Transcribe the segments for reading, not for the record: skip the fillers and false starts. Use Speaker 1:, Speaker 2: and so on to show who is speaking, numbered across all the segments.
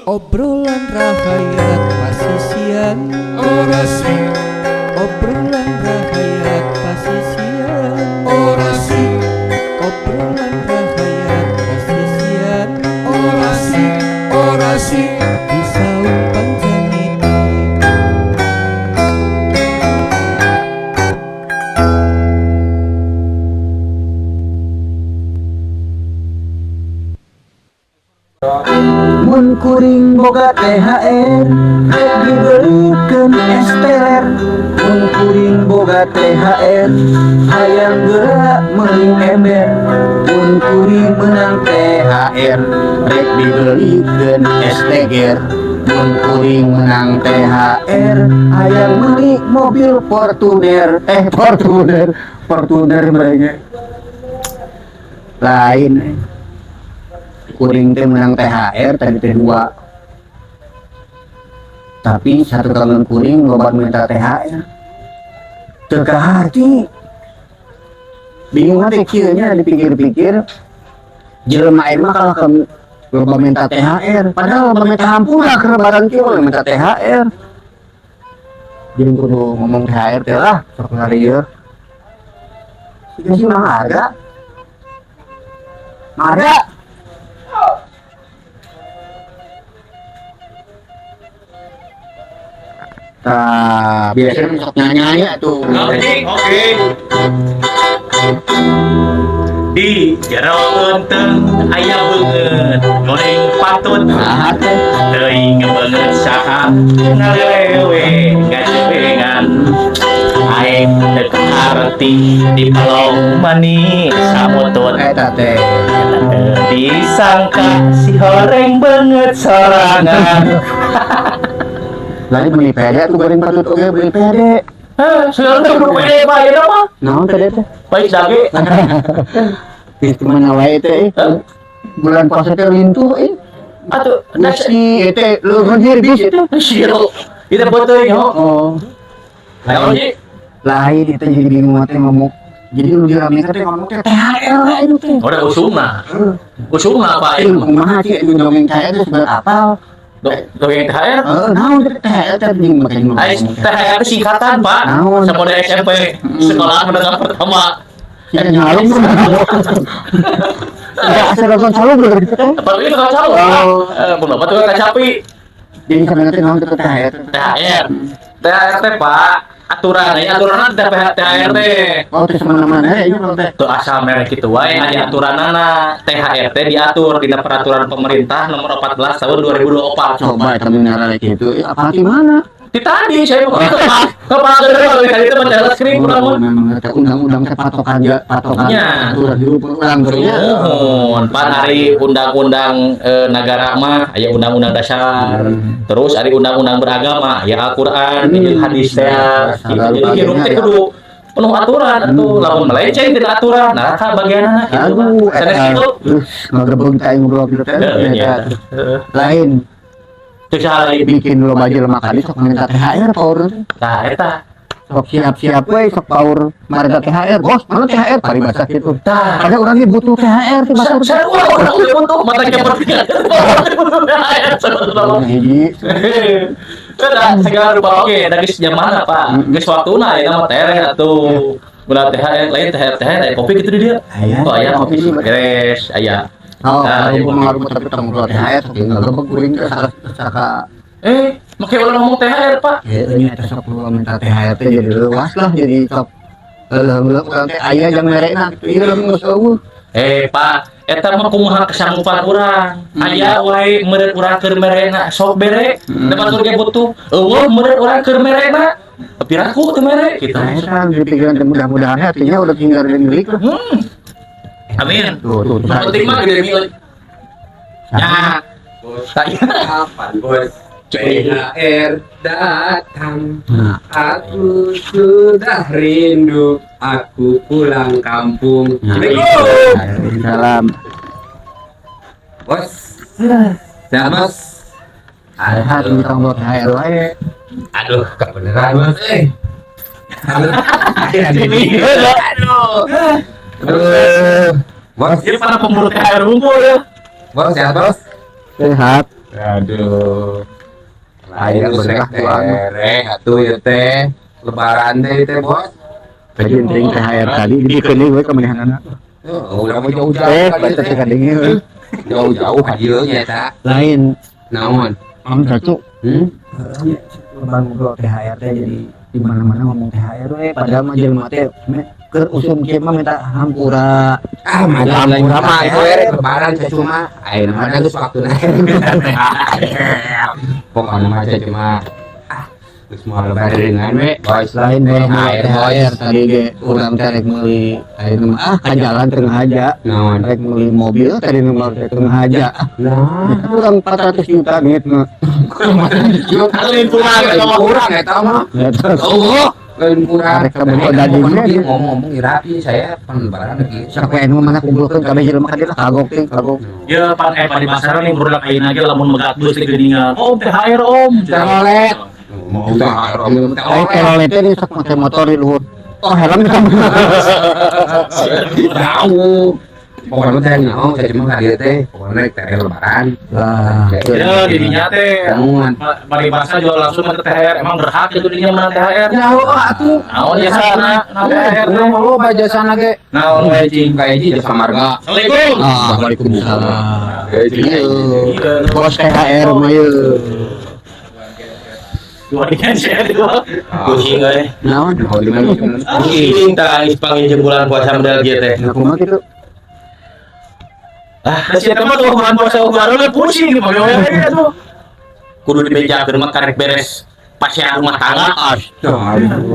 Speaker 1: Obrolan rahayat pasisian.
Speaker 2: Orasi.
Speaker 1: Obrolan rahayat pasisian.
Speaker 2: Orasi.
Speaker 1: Obrolan rahayat pasisian.
Speaker 2: Orasi, orasi.
Speaker 1: Di saung pancaniti.
Speaker 3: Mun kuring boga THR, rek dibelikeun es teler. Mun kuring boga THR, hayang geura meuli ember. Mun kuring menang THR, rek dibelikeun es teger. Mun kuring menang THR, hayang meuli mobil Fortuner. Eh, Fortuner, Fortuner mereka lain. Kuring teh menang THR tadi teh dua, tapi satu tahun kuring loba minta THR teu kaharti. Bingung teh kieu nya, dipikir-pikir jelema emang kalau ke loba minta THR, padahal loba minta hampura ke lebaran kieu minta THR. Jadi kudu ngomong THR teh lah, sok ngarieu sih. Mang Arga, Mang Arga. Nah, biasanya sok nyanyi tuh.
Speaker 4: Oke. Di jero eunteung aya beungeut goreng patut.
Speaker 3: Nah, teh.
Speaker 4: Teuing beungeut saha ngalelewe gajebengan, aing teu kaharti di pelong manis samutut.
Speaker 3: Eta teh.
Speaker 4: Teu disangka si horeng beungeut sorangan.
Speaker 3: Lain beli pede tuh goreng patut oge beli pede.
Speaker 4: Heh, sekarang teh kudu pede Pak ieu mah.
Speaker 3: Naon pede teh?
Speaker 4: Baik dage.
Speaker 3: Itu mana wae teh. Bulan puasa teh lintuh eh.
Speaker 4: Atuh,
Speaker 3: Nasi teh leuheun hirbis itu.
Speaker 4: Sieu. Itu beuteung yo.
Speaker 3: Oh.
Speaker 4: Naon
Speaker 3: Lain,
Speaker 4: sih?
Speaker 3: lain itu jadi bingung teh ngomong. Jadi lu di Amerika teh ngomong teh THR lah itu teh.
Speaker 4: Udah usumna. Usumna Pak.
Speaker 3: Eh, kumaha sih itu dongeng THR teh sebenarnya apal.
Speaker 4: Dongeng THR.
Speaker 3: Heeh, naon teh THR teh bingung makanya ngomong.
Speaker 4: Ai THR singkatan, Pak.
Speaker 3: Naon?
Speaker 4: Sama dari SMP, sekolah menengah pertama.
Speaker 3: Kita nyalung tuh. Enggak asal nonton calung gitu teh.
Speaker 4: Apalagi tukang calo, Pak.
Speaker 3: Oh.
Speaker 4: Eh, mun bapak tukang kacapi.
Speaker 3: Jadi sebenarnya teh naon teh THR teh?
Speaker 4: THR. THR teh, Pak. Aturan, ya aturan teh THR teh.
Speaker 3: Oh, teh semana-mana ya ini teh.
Speaker 4: Tuh asal merek itu wae aya aturanana. THR teh diatur dina peraturan pemerintah nomor 14 tahun 2024.
Speaker 3: Coba eta bener gitu. Ya, apa di mana?
Speaker 4: Di tadi saya mau ke Pak Gede kali itu baca skrip
Speaker 3: Oh,
Speaker 4: urang mah.
Speaker 3: memang teh undang-undang teh patokan ya, patokan
Speaker 4: Nya.
Speaker 3: aturan hirup urang nya.
Speaker 4: Nuhun, pan ari undang-undang negara mah aya undang-undang dasar. Terus ari undang-undang beragama aya Al-Qur'an, jeung hadis teh. Gitu. Jadi hirup teh kudu penuh aturan atuh. Lamun melenceng tina aturan, neraka bagianana gitu.
Speaker 3: Aduh,
Speaker 4: Sanes
Speaker 3: eta.
Speaker 4: kitu.
Speaker 3: Ngagebeg teh ngobrol gitu teh.
Speaker 4: Heeh, nya.
Speaker 3: Eta.
Speaker 4: Heeh.
Speaker 3: Lain
Speaker 4: Cek saha lain.
Speaker 3: Bikin lo jelema kali sok minta THR power.
Speaker 4: Tah eta.
Speaker 3: Sok siap-siap we sok power marga THR. Bos, mana THR paribasa gitu.
Speaker 4: Tah.
Speaker 3: Padahal urang ge butuh THR ti batur.
Speaker 4: Sarua urang ge butuh mata kepentingan. THR sarua.
Speaker 3: Hiji.
Speaker 4: Udah segala rupa oke, da geus zamanna Pak. Geus waktuna ayeuna mah tereh atuh. Ulah THR lain THR THR aya kopi gitu di dia.
Speaker 3: Aya.
Speaker 4: Oh, aya
Speaker 3: Kopi
Speaker 4: kopi beres, aya.
Speaker 3: Oh,
Speaker 4: Nah,
Speaker 3: kalau
Speaker 4: iya.
Speaker 3: pengaruh tapi tong keluar THR sok ngagebeg kuring teh saka saka.
Speaker 4: Eh, make ulah ngomong THR, Pak.
Speaker 3: Ya, ini eta sok lu minta THR teh jadi luas lah, jadi sok leuleung urang teh aya jang merekna gitu. Ieu lamun geus eueuh.
Speaker 4: Eh, Pak, eta mah kumaha kesanggupan urang. Aya wae meureun urang keur merena sok bere, da batur ge butuh. Eueuh meureun urang keur merena, piraku teu mere gitu.
Speaker 3: Nah, eta jadi pikiran teh mudah-mudahan hatinya udah tinggal milik lah.
Speaker 4: Amin.
Speaker 3: Tuh, tuh, tuh.
Speaker 4: Yang penting mah gede milik. Ya. Tak
Speaker 2: Kapan bos THR datang?
Speaker 3: Nah.
Speaker 2: Aku sudah rindu. Aku pulang kampung.
Speaker 3: Nah.
Speaker 2: Assalamualaikum.
Speaker 3: Waalaikumsalam.
Speaker 2: Bos. Sehat, bos?
Speaker 3: Sehat, tong buat THR wae.
Speaker 2: Aduh, kebeneran bos. Eh. Aduh.
Speaker 4: Aduh.
Speaker 2: Aduh. Bos,
Speaker 4: Jadi para pemburu THR unggul ya.
Speaker 2: bos sehat bos?
Speaker 3: Sehat.
Speaker 2: Aduh. Lain
Speaker 3: Aya
Speaker 2: geus
Speaker 3: berkah
Speaker 2: rek
Speaker 3: doa mah.
Speaker 2: tereh atuh ieu teh. Lebaran teh teh, Bos.
Speaker 3: Tadi teuing THR tadi dibikeun deui we ka manehanana.
Speaker 2: Oh, udah mau jauh-jauh
Speaker 3: Eh,
Speaker 2: ka dieu
Speaker 3: baca
Speaker 2: teh.
Speaker 3: teh kadenge we.
Speaker 2: Jauh-jauh ka dieu nya eta.
Speaker 3: Lain.
Speaker 2: Naon?
Speaker 3: Mang Cacu.
Speaker 2: Hmm?
Speaker 3: Lebaran ngobrol THR teh, jadi di mana-mana ngomong THR we, padahal mah jelema teh keur usum kieu mah minta hampura.
Speaker 2: Ah, mana lain
Speaker 3: Hampura
Speaker 2: mah itu
Speaker 3: THR.
Speaker 2: rek lebaran cuma ayeuna mah geus waktuna. Pokokna mah cuma ah geus moal lebaran we, Bos.
Speaker 3: Lain boleh
Speaker 2: THR,
Speaker 3: THR
Speaker 2: Bos.
Speaker 3: Tadi ge urang teh rek meuli, ayeuna mah ah ka jalan teu ngahaja.
Speaker 2: Naon?
Speaker 3: Rek meuli mobil tadi nu mah teh teu ngahaja.
Speaker 2: Nah,
Speaker 3: kurang 400 juta gitu mah.
Speaker 2: Lain kurang eta mah, kurang eta mah.
Speaker 3: Eta.
Speaker 2: Oh, lain kurang.
Speaker 3: Karek ka betul dagingnya dia.
Speaker 2: Ngomong-ngomong irapi saya pan lebaran lagi.
Speaker 3: Sok we nu mana kumpulkeun kabeh jelema ka dieu lah, kagok teh kagok.
Speaker 4: Ya pan pan di pasaran nih barudak ayeuna ge lamun megat geus teh geuningan. Om, THR, Om.
Speaker 2: Telolet. Mau THR, Om.
Speaker 3: Eh, telolet teh sok make motor di luhur. Oh, helm sama.
Speaker 2: Jauh. Pokoknya teh nyaho saya cuma ka dieu teh, pokoknya rek teh lebaran.
Speaker 3: Lah.
Speaker 4: Ya didinya teh
Speaker 2: Naon?
Speaker 4: Paribasa jual langsung ke THR, emang berhak itu didinya menang THR.
Speaker 2: Jauh atuh.
Speaker 4: Naon jasana menang THR teh?
Speaker 2: Urang loba jasana ge.
Speaker 4: Naon we, cing?
Speaker 2: Kayak hiji Jasa Marga.
Speaker 4: Assalamualaikum.
Speaker 3: Ah, waalaikumsalam.
Speaker 2: Iya.
Speaker 3: Iya, bos THR mah ieu.
Speaker 4: Dua dinya sih dua.
Speaker 5: Pusing euy.
Speaker 3: Naon?
Speaker 5: Pusing tah geus panggil bulan puasa model kieu teh.
Speaker 3: Nah, kumaha kitu?
Speaker 5: Ah,
Speaker 4: Da sia mah tuh bulan puasa baru we pusing nih pagawe atuh.
Speaker 5: Kudu dibejakeun mah karek beres pasea rumah tangga.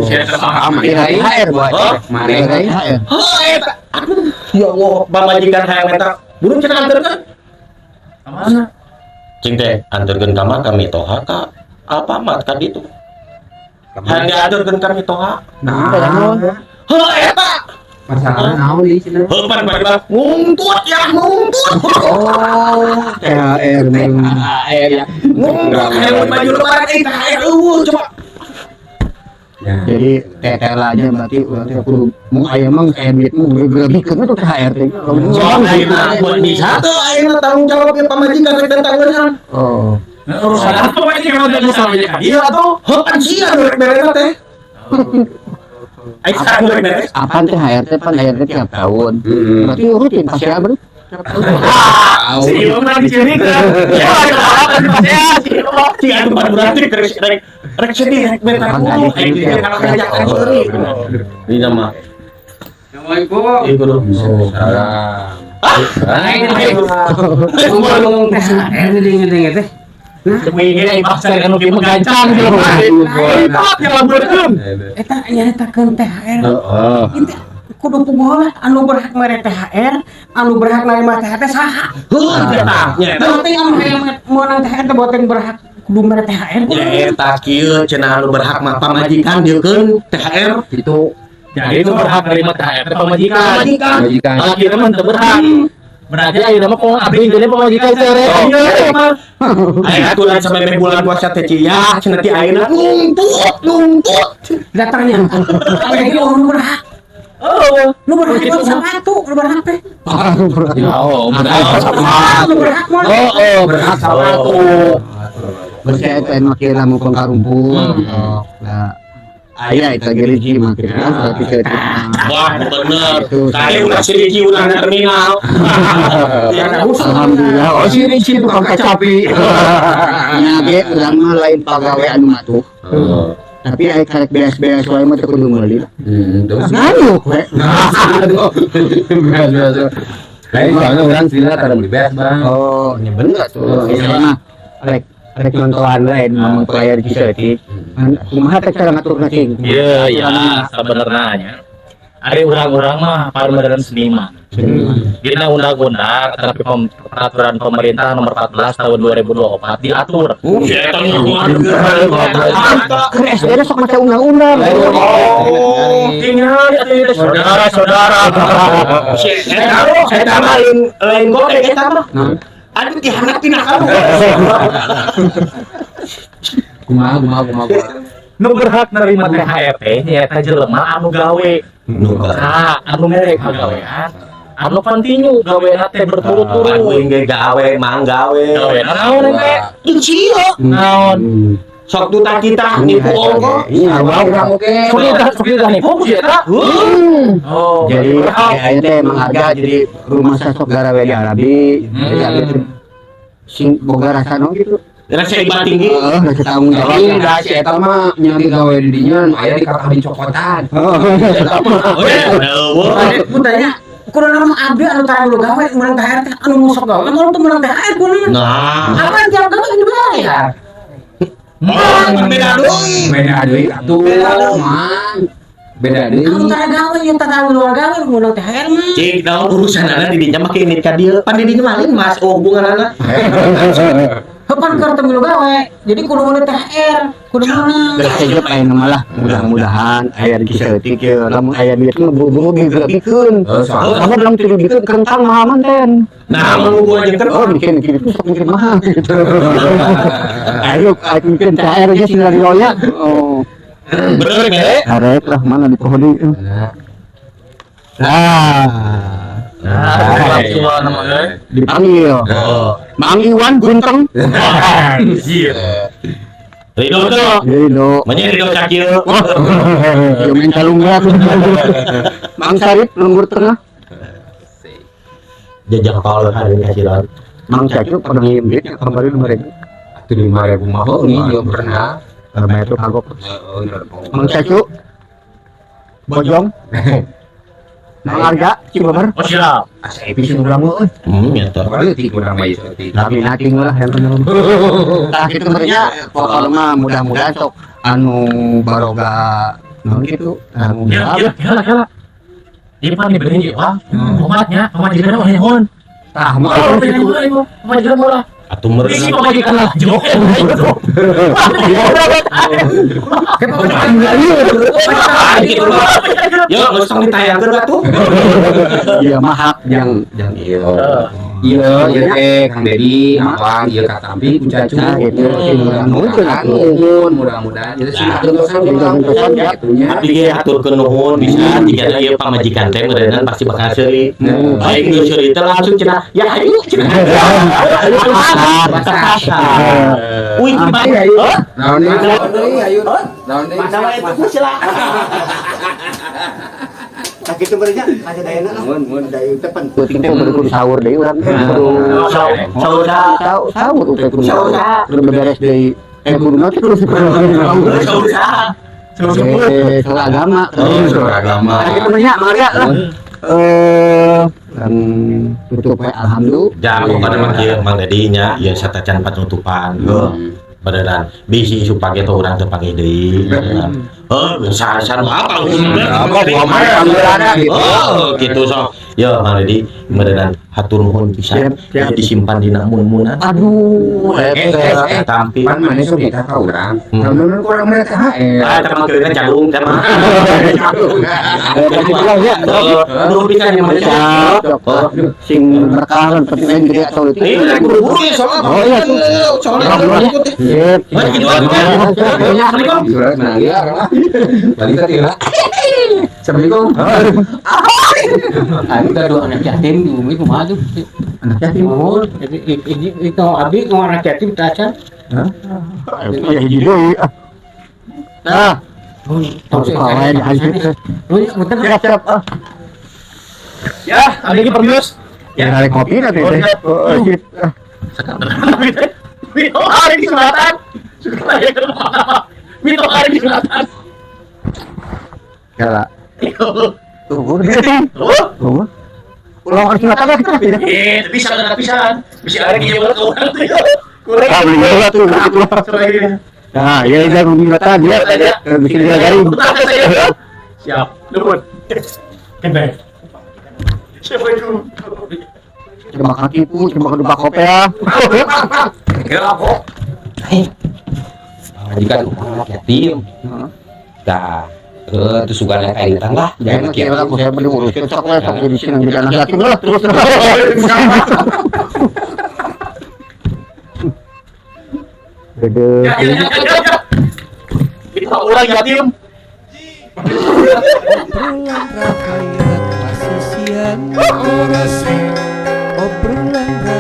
Speaker 4: Sia mah
Speaker 2: Sama
Speaker 3: THR buat.
Speaker 5: Oh,
Speaker 2: mana?
Speaker 3: THR.
Speaker 5: Heuh eta. Aduh, ya Allah, pamajikan hayang eta. Burung cenah anterkeun.
Speaker 4: Mana?
Speaker 5: Cing teh anterkeun ka mah kami toha ka Alfamart ka ditu. Hayang dianterkeun kami toha.
Speaker 2: Nah,
Speaker 5: Heuh eta.
Speaker 2: Masalah naon di sini?
Speaker 5: Heuh pan bari ngungtut ya, ngungtut.
Speaker 3: Oh, THR memang.
Speaker 5: THR ya. Ngungtut hayang baju lebaran euy THR eueuh coba.
Speaker 2: Ya.
Speaker 3: Jadi tetela aja berarti urang teh kudu mun aya mah aya duit mah geura-geura tuh THR teh.
Speaker 5: Soal ayeuna buat bisa teu ayeuna tanggung jawab yang pamajikan rek tanggungan.
Speaker 3: Oh.
Speaker 4: Urusan apa we cing udah urusan aja. Iya atuh.
Speaker 5: Heuh pan sia nu rek berena teh. Aing sekarang rek beres.
Speaker 3: Apaan THR teh, pan THR teh tiap tahun. Berarti rutin pasti ya, bro.
Speaker 4: Si Ieu mah dicirikan. Ya, ada apa ya si Ieu mah.
Speaker 5: Cing atuh pan berarti rek rek rek sedih rek bere
Speaker 3: Pan
Speaker 5: kudu
Speaker 3: tadi
Speaker 5: aing
Speaker 3: tiap
Speaker 5: kalau kerjaan seuri. Ini nama.
Speaker 2: Assalamualaikum.
Speaker 5: Ieu kudu.
Speaker 2: Salam.
Speaker 5: Aing
Speaker 2: Ngomong THR ini teh.
Speaker 4: Demi ini pasar anu kieu mah gancang gitu. Itu yang laburkeun.
Speaker 6: Eta nyaritakeun THR.
Speaker 2: Heeh.
Speaker 6: Ini kudu puguh lah anu berhak mere THR, anu berhak narima THR teh saha?
Speaker 5: Heuh eta nya eta.
Speaker 6: Penting anu hayang meunang THR teh boten berhak kudu mere THR.
Speaker 5: Nya eta kieu cenah anu berhak mah pamajikan dieukeun THR.
Speaker 2: Itu
Speaker 4: Jadi itu berhak nerima THR teh pamajikan.
Speaker 5: Pamajikan.
Speaker 2: majikan.
Speaker 4: Akhirnya mah teu berhak. Berarti ayeuna mah kok abdi jadi pamajikan teh rek. Iya mah.
Speaker 5: Aing aturan sampai meh bulan puasa teh cia cenah ti ayeuna ngungtut ngungtut.
Speaker 6: Datangnya. Aya ge nu berhak.
Speaker 4: Oh.
Speaker 6: Nu berhak mah sepatu, nu berhak teh.
Speaker 4: Oh, berhak.
Speaker 6: Nu berhak mah.
Speaker 2: Oh, oh, berhak sama aku.
Speaker 3: Bersih eta nu kieu lamun pangkarumpun. Nah, aya eta ge Riji mah kieu kan berarti kieu.
Speaker 5: Wah, bener.
Speaker 3: Itu.
Speaker 5: Tadi ulah si Riki ulah na terminal.
Speaker 3: Alhamdulillah.
Speaker 2: Oh, si Ricci tukang kacapi.
Speaker 3: Nya ge urang mah lain pagawe anu matuh. Tapi aya karek beas-beas wae mah teu kudu meuli.
Speaker 2: Terus.
Speaker 3: Ngayuk we.
Speaker 2: Aduh. Beas beas. Lain soalnya orang sini tada beli beas, Bang.
Speaker 3: Oh, nya bener tuh. Misalnya mah rek rek nontonan lain mun aya di Cisetik. Kumaha teh cara ngaturna, cing?
Speaker 4: Iya, ya, sebenarnya nya. Ada orang-orang mah parmadaran seniman. Dina undang-undang tapi peraturan pemerintah nomor 14 tahun 2024 diatur.
Speaker 3: Keur SD na sok maca undang-undang.
Speaker 5: Oh, tinggal atuh saudara-saudara. Eta mah lain lain godek eta mah. Aduh dihanap tina kamu.
Speaker 2: Kumaha kumaha kumaha. Kumaha.
Speaker 4: Nu berhak nerima THR teh nyaeta jelema anu gawe. Nah, anu mere pagawean Anu kontinu gawe teh berturut-turut.
Speaker 5: Aing ge gawe, mang gawe.
Speaker 4: Gawe naon teh?
Speaker 5: Jeung sia.
Speaker 4: Naon?
Speaker 5: Sok tuh kita nipu ongko.
Speaker 3: Iya,
Speaker 2: Urang oke.
Speaker 4: Sok udah nipu ku eta. Oh.
Speaker 3: Jadi aya teh mengharga jadi rumah sosok garawe di Arabi. Jadi abi teh sing boga rasa naon gitu.
Speaker 5: Rasa ibadah tinggi.
Speaker 3: Heeh, rasa tanggung jawab.
Speaker 2: Tapi da si eta mah nyari gawe di dinya nu aya di kakak dicokotan.
Speaker 3: Heeh, eta mah.
Speaker 5: Oh, ya. Eueuh.
Speaker 6: Mun tanya kudu nama abdi anu tara dulu gawe menang THR teh anu musok gawe mau teu menang THR kudu.
Speaker 5: Nah.
Speaker 6: Apa tiap gawe dibayar?
Speaker 5: Oh, beda deui.
Speaker 2: Beda deui atuh, man. Beda deui.
Speaker 6: Anu tara gawe yang tara dulu gawe menang THR mah.
Speaker 5: Cik, naon urusanana di dinya make init ka dieu. Pan di dinya mah lain mas oh hubunganana.
Speaker 6: Hepan keur teu milu gawe. Jadi kudu meunang THR, kudu meunang.
Speaker 3: Geus sejep aya nu malah mudah-mudahan aya di saeutik ye lamun aya duit mah buru-buru digerakikeun.
Speaker 2: Heeh, soalnya
Speaker 3: Kamu bilang tidak bikin kentang mahal manten.
Speaker 5: Nah, mun gua jeung
Speaker 3: Oh, bikin bikin itu sok bikin mahal gitu. Ayo, ayo bikin THR aja skenario nya. Oh,
Speaker 5: bener mere.
Speaker 3: arek lah mana di pohon ini. Nah,
Speaker 4: Nah, semua namanya.
Speaker 3: dipanggil.
Speaker 5: Oh.
Speaker 3: Mang Iwan Gunteng.
Speaker 5: Ridho tuh.
Speaker 3: Ridho.
Speaker 5: Manya Ridho Cakil.
Speaker 3: Ya main calungga. Mang Sarip lembur tengah.
Speaker 5: Jajang tol hari ini kasiran.
Speaker 3: Mang Cacu pada ngirim duit kemarin 5.000.
Speaker 2: Atuh 5.000 mah heuh juga pernah.
Speaker 3: Karena itu kagok.
Speaker 2: Heeh,
Speaker 3: Mang Cacu. Bojong. Mang Arga, Cibeber.
Speaker 4: Oh siap.
Speaker 3: Asa epi sing urang mah euy.
Speaker 5: Ya tuh.
Speaker 2: Leutik urang mah ieu leutik.
Speaker 3: Tapi nating lah yang bener. Tah kitu merenya pokokna mah mudah-mudahan sok anu baroga naon kitu tanggung
Speaker 4: Ya,
Speaker 3: jawab.
Speaker 4: ya, ya, ya. Ieu pan diberi ieu ah. Omatnya, pamajikan mah nyahoan.
Speaker 3: Tah mah
Speaker 4: Oh, ieu pamajikan mah lah.
Speaker 5: Atuh meureun.
Speaker 4: Isi pamajikan lah. Jok.
Speaker 5: Gitu lah. Yo, geus tong ditayangkeun atuh.
Speaker 3: Ieu mah hak
Speaker 2: Yang yang ieu. Ieu ieu teh Kang Dedi, Awang, ieu katampi ku Cacu.
Speaker 3: Nah, gitu.
Speaker 2: Mudah-mudahan nuhun, mudah-mudahan ieu sing gentosan
Speaker 3: Gentosan, ya.
Speaker 2: kitu nya.
Speaker 5: Abdi ge haturkeun nuhun bisa jigana ieu pamajikan teh meureunnan pasti bakal seuri. Baik nu seuri teh langsung cenah, ya hayu cenah.
Speaker 3: Pasar.
Speaker 5: Wih,
Speaker 2: Ayo. Naon deui? Naon deui ayo. Naon deui?
Speaker 3: Masalah itu mah sila. Tah kitu merenya ada dayana lah. Daya teh pan penting teh kudu sahur deui urang teh kudu
Speaker 4: Sahur
Speaker 3: sahur sahur teh kudu sahur. Kudu beberes deui. Kudu naon teh kudu
Speaker 4: Sahur saha?
Speaker 3: Eh, salah agama.
Speaker 2: Oh, salah agama.
Speaker 3: Nah, kitu merenya mangga lah. Tutup we alhamdulillah.
Speaker 5: Ja, pokokna mah kieu Mang Dedi nya ieu satacan panutupan. Heuh. Beneran bisi isuk pagi tuh urang teu panggih deui. Heuh, saha-saha apa
Speaker 2: Panggilanna gitu.
Speaker 5: Oh, gitu sok. Ya, Mang Dedi beneran hatur nuhun pisan.
Speaker 3: Siap, siap.
Speaker 5: Ieu disimpan dina mun-munan.
Speaker 3: Aduh, eta.
Speaker 5: Tampi.
Speaker 2: Pan maneh sok minta ka urang. Naon kurang mere THR.
Speaker 5: Ah, eta mah keureunan calung teh mah.
Speaker 3: Eta kitu lah ya.
Speaker 5: Heeh, nuhun pisan ya Mang Dedi.
Speaker 3: Siap, sing berkah lan penting lain gede atau leutik.
Speaker 5: Ini buru-buru ya soalnya.
Speaker 3: Oh iya tuh.
Speaker 5: Soalnya ikut teh.
Speaker 3: Sip.
Speaker 5: Oh, gitu aja. Assalamualaikum.
Speaker 2: Surat nah ya lah. Balik tadi lah. Assalamualaikum.
Speaker 6: Ada dua anak yatim di bumi kumaha tuh.
Speaker 3: Anak yatim.
Speaker 6: Oh, jadi ini itu abdi ngomong anak yatim tacan.
Speaker 3: Ya hiji deui. Ah. Tong suka wae di haji teh.
Speaker 6: Lu punten.
Speaker 3: Siap, siap. Ah.
Speaker 4: Ya, ada lagi permios.
Speaker 3: Ya, narik kopi nanti teh. Oh, sip. Ah.
Speaker 4: Mito hari di selatan. Mito hari di selatan.
Speaker 3: Kala. Tunggu dia.
Speaker 4: Oh,
Speaker 3: Tunggu. Ulang harus selatan lah kita.
Speaker 4: eh, bisa ada pisan. Bisa ada gini banget orang tuh. Kurang.
Speaker 3: Ah, beli bola tuh, begitu lah. Nah, ya udah beli selatan ya. Bisa dilagarin.
Speaker 4: Siap. Nuhun. Kene. Siapa itu?
Speaker 3: Coba kaki pu, coba ke dupa kopi ya.
Speaker 2: Kira kok. Majikan anak yatim. Tah, terus suka naik air lah.
Speaker 3: Jangan
Speaker 2: Jangan
Speaker 3: kira
Speaker 2: yatim.
Speaker 3: aku saya beli urusin sok lah, sok jadi sini jadi anak yatim lah terus. Gede.
Speaker 4: Ya, ya, ya, ya, ya. Mito orang yatim.
Speaker 1: Obrolan rakyat pasisian. Pasisian. Obrolan.